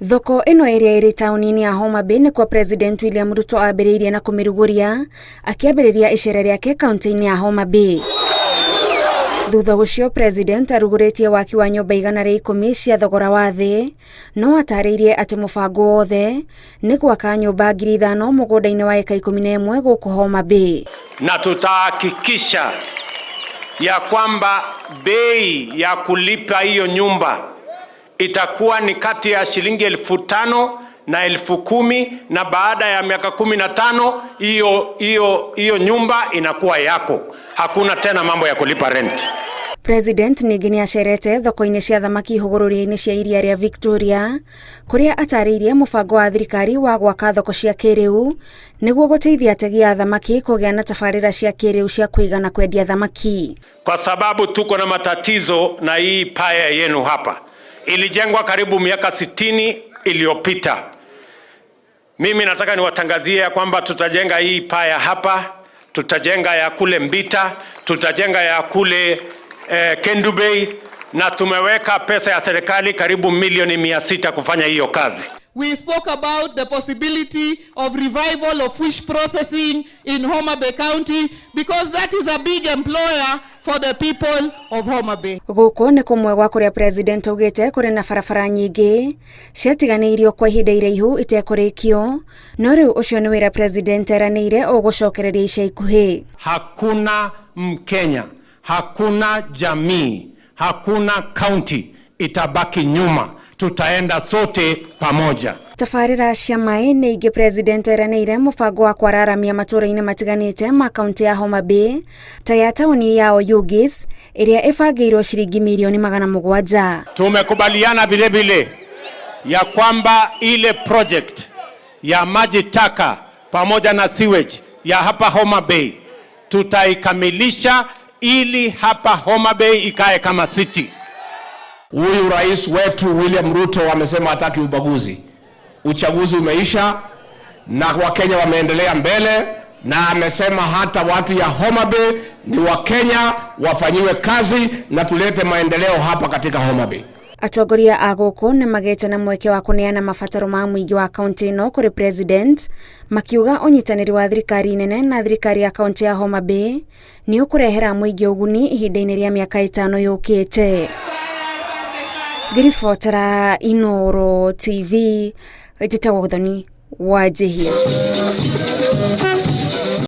Thoko ĩno ĩrĩa ĩrĩ taũni-inĩ ya Homa Bay nĩkuo President William Ruto ambĩrĩirie na kũmĩrugũria akĩambĩrĩria icera rĩake kaunti-inĩ ya Homa Bay. Thutha ũcio President arugũrĩtie waki wa nyũmba 110 cia thogora wa thĩ, no atarĩirie atĩ mũbango wothe nĩ gwaka nyũmba 5,000 mũgũnda-inĩ wa eka 11 gũkũ Homa Bay. Na tutahakikisha ya kwamba bei ya kulipa hiyo nyumba itakuwa ni kati ya shilingi 5,000 na 10,000, na baada ya miaka 15 hiyo hiyo hiyo nyumba inakuwa yako. Hakuna tena mambo ya kulipa rent. President ningĩ nĩ acerete thoko-inĩ cia thamaki hũgũrũrũ-inĩ cia iria rĩa Victoria kũrĩa atarĩirie mũbango wa thirikari wa gwaka thoko cia kĩrĩu nĩguo gũteithia ategi a thamaki kũgĩa na tabarĩra cia kĩrĩu cia kũiga na kwendia thamaki. Kwa sababu tuko na matatizo na hii pier yenu hapa ilijengwa karibu miaka 60 iliyopita. Mimi nataka niwatangazie ya kwamba tutajenga hii pier hapa, tutajenga ya kule Mbita, tutajenga ya kule Kendu Bay, na tumeweka pesa ya serikali karibu milioni 600 kufanya hiyo kazi. We spoke about the possibility of revival of fish processing in Homa Bay County because that is a big employer for the people of Homa Bay. Gũkũ nĩ kũmwe gwa kũrĩa President augĩte kũrĩ na barabara nyingĩ ciatiganĩirio kwa ihinda iraihu itekũrĩkio, no rĩu ũcio nĩ wĩra President eranĩire ũgũcokereria ica ikuhĩ. Hakuna Mkenya, hakuna jamii, hakuna county itabaki nyuma. Tutaenda sote pamoja. Tabarĩra cia maĩ nĩ ingĩ President eranĩire mũbango wa kwararamia matũũra-inĩ matiganĩte ma kaunti ya Homa Bay ta ya taũni ya Oyugis ĩrĩa ĩbangĩirwo ciringi mirioni 700. Tumekubaliana vile vile ya kwamba ile project ya maji taka pamoja na sewage ya hapa Homa Bay tutaikamilisha ili hapa Homa Bay ikae kama city. Huyu rais wetu William Ruto amesema hataki ubaguzi. Uchaguzi umeisha na Wakenya wameendelea mbele, na amesema hata watu ya Homa Bay ni Wakenya, wafanyiwe kazi na tulete maendeleo hapa katika Homa Bay. Atongoria a gũkũ nĩ magĩte na mweke wa kũneana mabataro ma mũingĩ wa kaunti ĩno kũrĩ President, makiuga ũnyitanĩri wa thirikari nene na thirikari ya kaunti ya Homa Bay nĩ ũkũrehera mũingĩ ũguni ihinda-inĩ rĩa mĩaka 5 yũkĩte. Ngĩribotera Inooro TV, njĩtagwo Gathoni Wanjihia.